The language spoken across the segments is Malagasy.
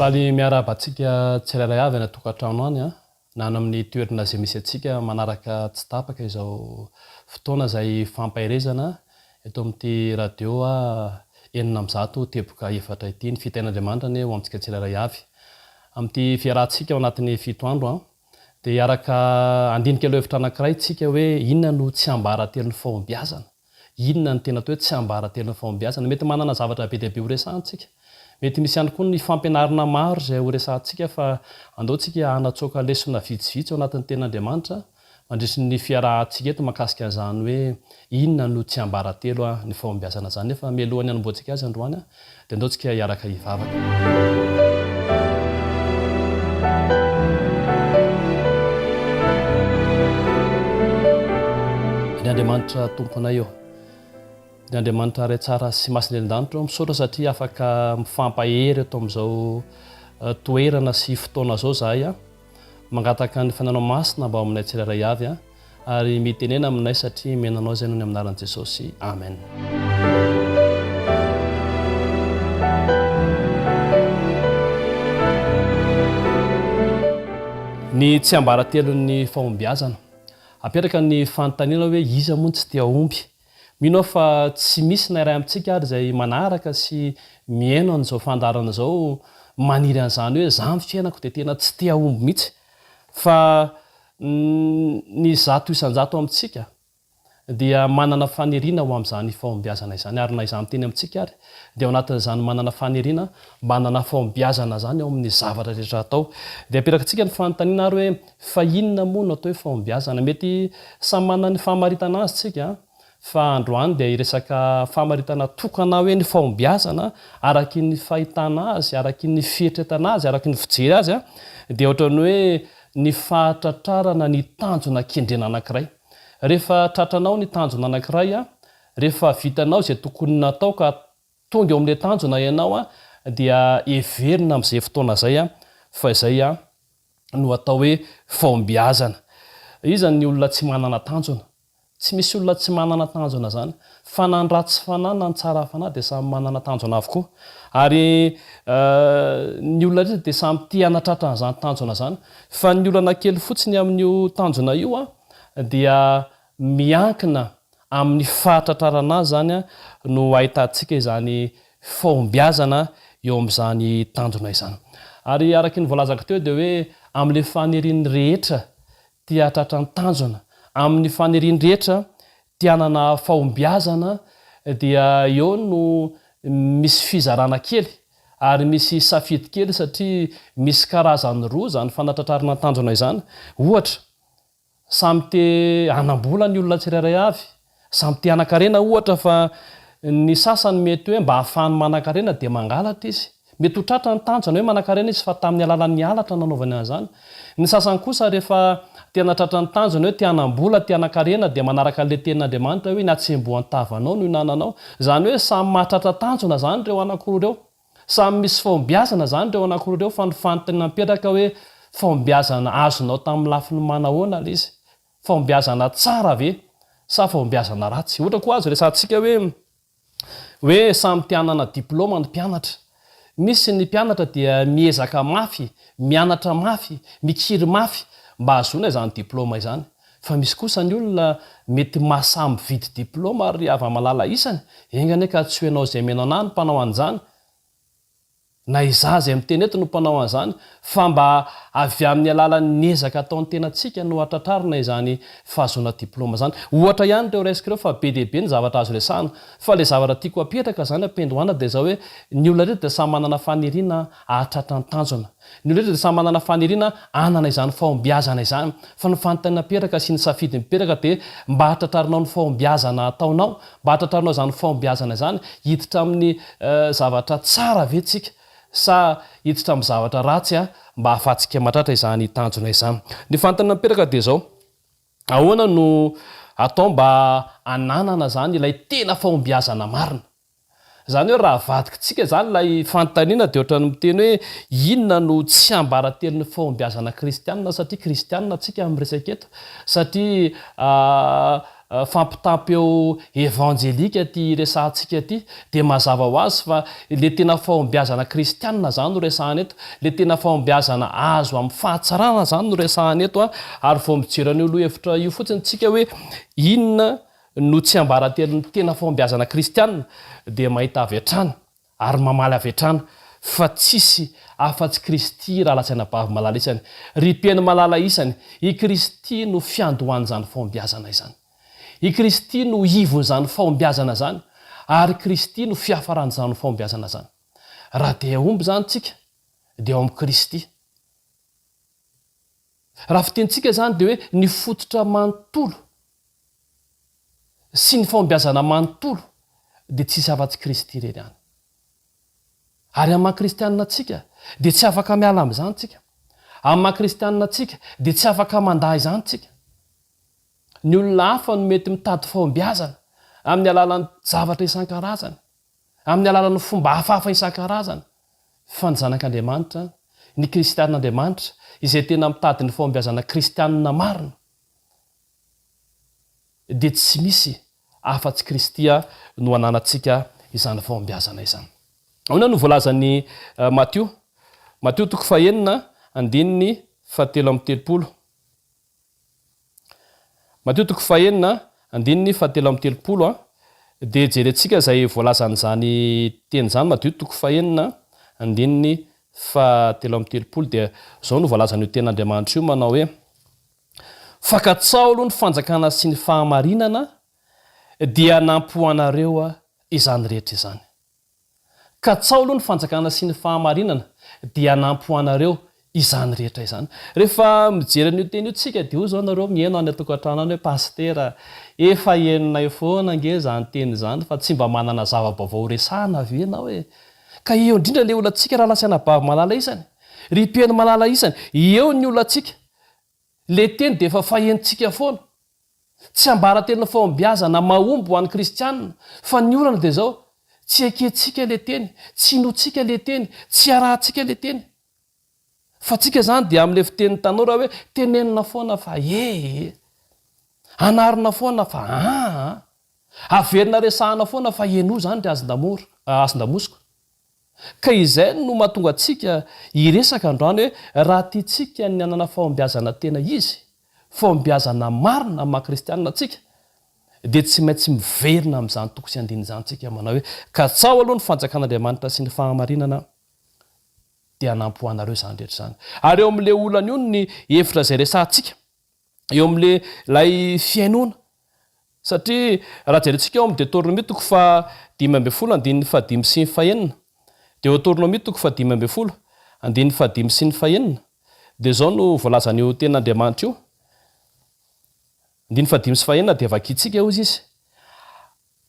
Faly miarahaba antsika tsirairay avy any an-tokantrano any na any amin'ny toerana izay misy antsika manaraka tsy tapaka izao fotoana izay fampaherezana eto amin'ity radio 606.4 ity. Ny fitahian'Andriamanitra anie ho amintsika tsirairay avy. Amin'ity fiarahantsika ao anatin'ny fito andro dia hiaraka handinika lohahevitra anankiray isika hoe inona no tsiambaratelon'ny fahombiazana. Inona no tena atao hoe tsiambaratelon'ny fahombiazana? Mety manana zavatra be dia be horesahantsika. Mety misy ihany koa ny fampianarana maro izay horesahantsika fa andao tsika hanatsoaka lesona vitsivitsy ao anatin'ny Tenin'Andriamanitra mandritry ny fiarahantsika eto mahakasika an'izany hoe inona no tsiambaratelo ny fahombiazana izany. Nefa mialohan'ny hanombohantsika azy androany dia andao tsika hiaraka hivavaka. Ry Andriamanitra Tomponay ô, ry Andriamanitra Ray tsara sy masina eny an-danitra ô, misaotra satria afaka mifampahery eto amin'izao toerana sy fotoana izao izahay. Mangataka ny Fananao Masina mba ho aminay tsirairay avy ary mitenena aminay satria mino Anao izay noho ny amin'ny anaran'i Jesosy. Amen. Ny tsiambaratelon'ny fahombiazana. Apetraka ny fanontaniana hoe iza moa no tsy te hahomby? Mino aho fa tsy misy na iray amintsika ary izay manaraka sy mihaino an'izao fandaharana izao maniry an'izany hoe za ny fiainako dia tena tsy te hahomby mihitsy. Fa ny 100% amintsika dia manana faniriana ho amin'izany fahombiazana izany. Ary na izaho miteny amintsika ary dia ao anatin'izany manana faniriana mba hanana fahombiazana izany ao amin'ny zavatra rehetra atao. Dia apetrakantsika ny fanontaniana ary hoe fa inona moa no atao hoe fahombiazana? Mety samy manana ny famaritana azy tsika fa androany dia hiresaka famaritana tokana hoe ny fahombiazana araky ny fahitana azy, araky ny fieritreretana azy, araky ny fijery azy dia ohatran'ny hoe ny fahatratrarana ny tanjona kendrena anankiray. Rehefa tratranao ny tanjona anankiray, rehefa vitanao izay tokony natao ka tonga eo amin'ilay tanjona ianao dia heverina amin'izay fotoana izay fa izay no atao hoe fahombiazana. Iza ny olona tsy manana tanjona? Tsy misy olona tsy manana tanjona izany. Fa na ny ratsy fanahy na ny tsara fanahy dia samy manana tanjona avokoa. Ary ny olona rehetra dia samy te hanatratra an'izany tanjona izany. Fa ny olana kely fotsiny amin'io tanjona io dia miankina amin'ny fahatratrarana azy izany no ahitantsika izany fahombiazana eo amin'izany tanjona izany. Ary araky ny voalazako teo dia hoe amin'ilay fanirian'ny rehetra te hahatratra ny tanjona, amin'ny fanirian'ny rehetra te hanana fahombiazana dia eo no misy fizarana kely ary misy safidy kely satria misy karazany roa izany fanatratrarana ny tanjona izany. Ohatra, Samy te hanam-bola ny olona tsirairay avy, samy te hanan-karena ohatra fa ny sasany mety hoe mba hahafahany manan-karena dia mangalatra izy. Mety ho tratra ny tanjona hoe manan-karena izy fa tamin'ny alalan'ny halatra nanaovany an'izany. Ny sasany kosa rehefa te hanatratra ny tanjony hoe te hanam-bola, te hanan-karena dia manaraka an'ilay tenin'Andriamanitra hoe ny hatsembohan-tavanao no hinananao. Izany hoe samy mahatratra tanjona izany ireo anankiroa ireo. Samy misy fahombiazana izany ireo anankiroa ireo fa ny fanontaniana mipetraka hoe fahombiazana azonao tamin'ny lafiny manahoana ilay izy? Fahombiazana tsara ve sa fahombiazana ratsy? Ohatra koa azo resahantsika hoe hoe samy te hanana diplaoma ny mpianatra. Misy ny mpianatra dia miezaka mafy, mianatra mafy, mikiry mafy mba hahazoana izany diplaoma izany. Fa misy kosa ny olona mety mahasahy mividy diplaoma ry hava-malala isany, enga anie ka tsy ho ianao izay mino anah no mpanao an'izany, na izaho izay miteny eto no mpanao an'izany, fa mba avy amin'ny alalan'ny ezaka ataon'ny tenantsika no hatratrarina izany fahazoana diplaoma izany. Ohatra ihany ireo raisiko ireo fa be dia be ny zavatra azo resahana. Fa ilay zavatra tiako hapetraka izany am-piandohana dia izao hoe, ny olona rehetra dia samy manana faniriana hahatratra ny tanjona. Ny olona rehetra dia samy manana faniriana hanana izany fahombiazana izany, fa ny fanontaniana mipetraka sy ny safidy mipetraka dia mba hahatratrarinao ny fahombiazana ataonao, mba hahatratrarinao izany fahombiazana izany, hiditra amin'ny zavatra tsara ve tsika sa hiditra amin'ny zavatra ratsy mba hahafahantsika mahatratra izany tanjona izany. Ny fanontaniana mipetraka dia izao, ahoana no atao mba hananana izany ilay tena fahombiazana marina? Izany hoe raha avadikitsika izany ilay fanontaniana dia ohatran'ny miteny hoe inona no tsiambaratelon'ny fahombiazana kristianina satria kristianina tsika miresaka eto satria. fampitam-peo evanjelika ity resahantsika ity dia mazava ho azy fa ilay tena fahombiazana kristianina izany no resahana eto, ilay tena fahombiazana azo amin'ny fahatsarana izany no resahana eto ary vao mijery an'io lohahevitra io fotsiny tsika hoe inona no tsiambaratelon'ny tena fahombiazana kristianina dia mahita avy hatrany ary mamaly avy hatrany fa tsisy afa-tsy Kristy rahalahy sy anabavy malala isany. Ry mpihaino malala isany, i Kristy no fiandohan'izany fahombiazana izany. I Kristy no ivon'izany fahombiazana izany, ary Kristy no fiafaran'izany fahombiazana izany. Raha te hahomby izany tsika, dia ao amin'i Kristy. Raha fitenintsika izany dia hoe ny fototra manontolo sy ny fahombiazana manontolo dia tsisy afa-tsy Kristy irery ihany. Ary amin'ny maha kristianina antsika dia tsy afaka miala amin'izany tsika. Amin'ny maha kristianina antsika dia tsy afaka mandà izany tsika. Ny olona hafa no mety mitady fahombiazana amin'ny alalan'ny zavatra isan-karazany. Amin'ny alalan'ny fomba hafahafa isan-karazany, fa ny zanak'Andriamanitra, ny kristian'Andriamanitra, izay tena mitady ny fahombiazana kristianina marina, dia tsy misy afa-tsy Kristy no ananantsika izany fahombiazana izany. Ahoana no voalazan'i Matio? Matio toko fahenina, andininy fahatelo amby telopolo. Matio toko fahenina, andininy fahatelo amby telopolo a, dia jerentsika izay voalazan'izany teny izany, Matio toko fahenina, andininy fahatelo amby telopolo, dia izao no voalazan'io tenin'Andriamanitra io manao hoe, Fa katsaho aloha ny fanjakana sy ny fahamarinana, dia hanampy ho anareo izany rehetra izany. Katsaho aloha ny fanjakana sy ny fahamarinana dia hanampy ho anareo izany rehetra izany. Rehefa mijery an'io teny io tsika dia hoy izao nareo mihaino any an-tokantrano any hoe Pasitera efa henonay foana ange izany teny izany fa tsy mba manana zava-baovao ho resahana ve ianao e? Ka eo indrindra ilay olantsika rahalahy sy anabavy malala isany, ry mpihaino malala isany, eo ny olantsika. Ilay teny dia efa fahenontsika foana. Tsiambaratelon'ny fahombiazana mahomby ho an'ny kristiana, fa ny olana dia izao, tsy ekentsika ilay teny, tsy inoantsika ilay teny, tsy arahantsika ilay teny. Fa tsika izany dia amin'ilay fitenin'ny tanora hoe tenenina foana fa e e, anarina foana fa a a, averina resahana foana fa henoy izany ry hazon-damoro, hazon-damosiko. Ka izay no mahatonga antsika hiresaka androany hoe raha tiantsika ny hanana fahombiazana tena izy, fahombiazana marina amin'ny maha kristianina antsika, dia tsy maintsy miverina amin'izany toko sy andininy izany isika manao hoe katsaho aloha ny fanjakan'Andriamanitra sy ny fahamarinana dia hanampy ho anareo izany rehetra izany. Ary eo amin'ilay olana io ny hevitra izay resahantsika. eo amin'ilay ilay fihainoana. Satria raha jerentsika ao amin'ny Deoteronomia toko faha 15 andininy fahadimy sy ny fahenina, Deoteronomia toko faha 15 andininy fahadimy sy ny fahenina, dia izao no voalazan'io tenin'Andriamanitra io, andininy fahadimy sy fahenina dia vakintsika hozy izy,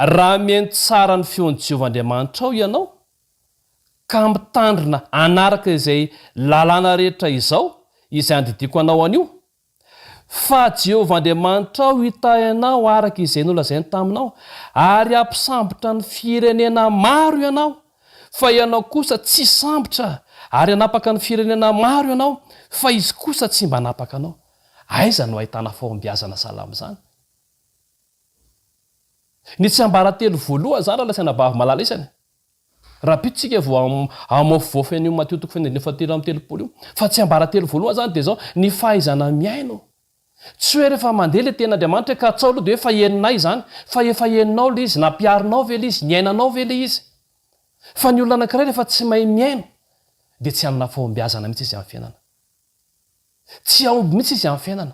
Raha mihaino tsara ny feon'i Jehovah Andriamanitrao ianao, ka mitandrina hanaraka izay lalàna rehetra izao izay andidiako anao anio, fa Jehovah Andriamanitrao hitahy anao araka izay nolazainy taminao, ary hampisambotra ny firenena maro ianao, fa ianao kosa tsy hisambotra, ary hanapaka ny firenena maro ianao, fa izy kosa tsy mba hanapaka anao. Aiza no ahitana fahombiazana sahala amin'izany? Ny tsiambaratelo voalohany izany rahalahy sy anabavy malala isany, Rahampitso tsika vao hamaofivaofy an'io Matio toko fahenina ambin'ny 33 io. Fa tsiambaratelo voalohany izany dia izao, ny fahaizana mihaino. Tsy hoe rehefa mandeha ilay tenin'Andriamanitra hoe katsao aloha dia hoe efa henonay izany, fa efa henonao ilay izy, nampiharinao ve ilay izy, niainanao ve ilay izy. Fa ny olona anankiray rehefa tsy mahay mihaino dia tsy hanana fahombiazana mihitsy izy amin'ny fiainana. Tsy hahomby mihitsy izy amin'ny fiainana.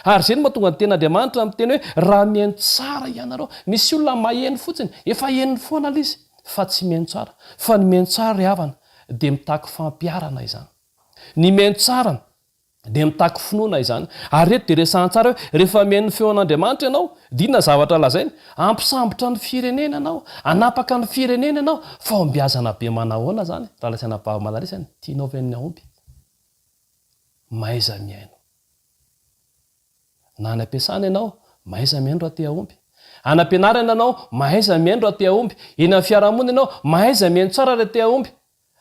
Ary izay no mahatonga ny tenin'Andriamanitra miteny hoe raha mihaino tsara ianareo. Misy olona maheno fotsiny, efa henony foana ilay izy, fa tsy mihaino tsara. Fa ny mihaino tsara ry havana dia mitaky fampiharana izany. Ny mihaino tsara dia mitaky finoana izany. Ary eto dia resahiny tsara hoe rehefa mihaino ny feon'Andriamanitra ianao, dia inona zavatra lazainy? Hampisambotra ny firenena ianao, hanapaka ny firenena ianao. Fahombiazana be manahoana izany? Rahalahy sy anabavy malala isany, tianao ve ny hahomby? Mahaiza mihaino. Na any am-piasana ianao, mahaiza mihaino raha te hahomby. Any am-pianarana ianao, mahaiza mihaino raha te hahomby. Eny amin'ny fiarahamonina ianao, mahaiza mihaino tsara raha te hahomby.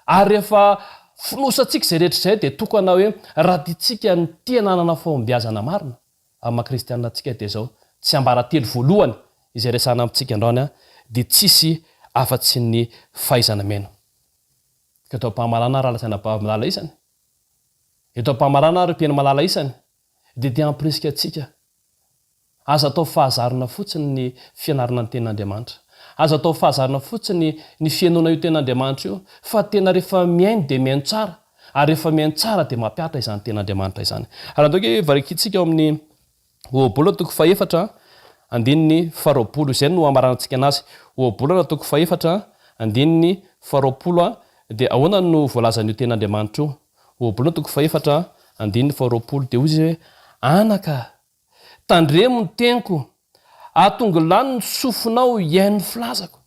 Ary rehefa fonosantsika izay rehetra izay dia tokana hoe raha tiantsika ny tena hanana fahombiazana marina amin'ny maha kristianina antsika dia izao, tsiambaratelo voalohany izay resahana amintsika androany dia tsisy afa-tsy ny fahaizana mihaino. Ka eto am-pahamarana raha lazaina bavy malala isany, eto am-pahamarana ry mpihaino malala isany dia te hampirisika antsika Aza atao fahazarana fotsiny ny fianarana ny Tenin'Andriamanitra. Aza atao fahazarana fotsiny ny fihainoana io Tenin'Andriamanitra io, fa tena rehefa mihaino dia mihaino tsara, ary rehefa mihaino tsara dia mampihatra izany Tenin'Andriamanitra izany. Ary andao ange vakintsika ao amin'ny Ohabolana toko fahefatra andininy faharoapolo. Izay no hamaranantsika anazy. Ohabolana toko fahefatra andininy faharoapolo dia ahoana no voalazan'io Tenin'Andriamanitra io? Ohabolana toko fahefatra andininy faharoapolo dia hoy izy hoe, Anaka, tandremo ny teniko, atongilano ny sofinao hihaino ny filazako.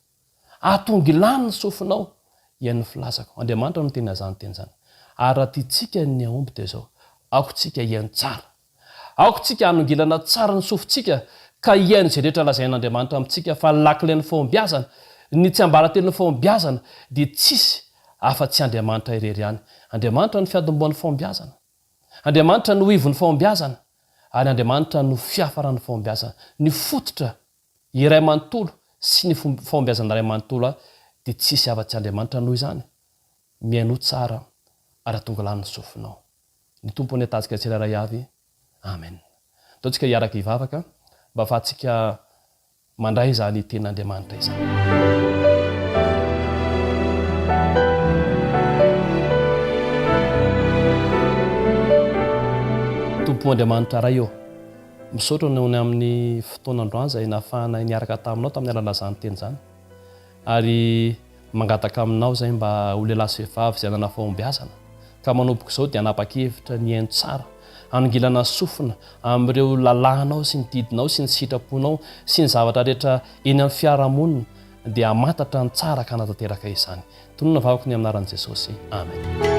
Atongilano ny sofinao hihaino ny filazako. Andriamanitra no niteny an'izany teny izany. Ary raha tiantsika ny hahomby dia izao, aoka isika hihaino tsara. Aoka isika hanongilana tsara ny sofintsika ka hihaino izay rehetra lazain'Andriamanitra amintsika fa ny lakilen'ny fahombiazana, ny tsiambaratelon'ny fahombiazana dia tsisy afa-tsy Andriamanitra irery ihany. Andriamanitra no fiantombohan'ny fahombiazana. Andriamanitra no ivon'ny fahombiazana ary Andriamanitra no fiafaran'ny fahombiazana. Ny fototra iray manontolo sy ny fahombiazana iray manontolo dia tsisy afa-tsy Andriamanitra noho izany. Mihainoa tsara ary atongilano ny sofinao. Ny Tompo anie atantsika tsirairay avy. Amen. Ndao tsika hiaraka hivavaka mba afahantsika mandray izany tenin'Andriamanitra izany. Tompo Andriamanitra Ray ô, misaotra noho ny amin'ny fotoana androany izay nahafahanay niaraka taminao tamin'ny alalan'izany teny izany. Ary mangataka aminao izay mba ho lehilahy sy vehivavy izay hanana fahombiazana, ka manomboka izao dia hanapa-kevitra ny hihaino tsara, hanongilana sofina amin'ireo lalànao sy ny didinao sy ny sitraponao sy ny zavatra rehetra eny amin'ny fiarahamonina, dia hamantatra ny tsara ka hanatanteraka izany. Tononina vavaka ny amin'ny anaran'i Jesosy. Amen.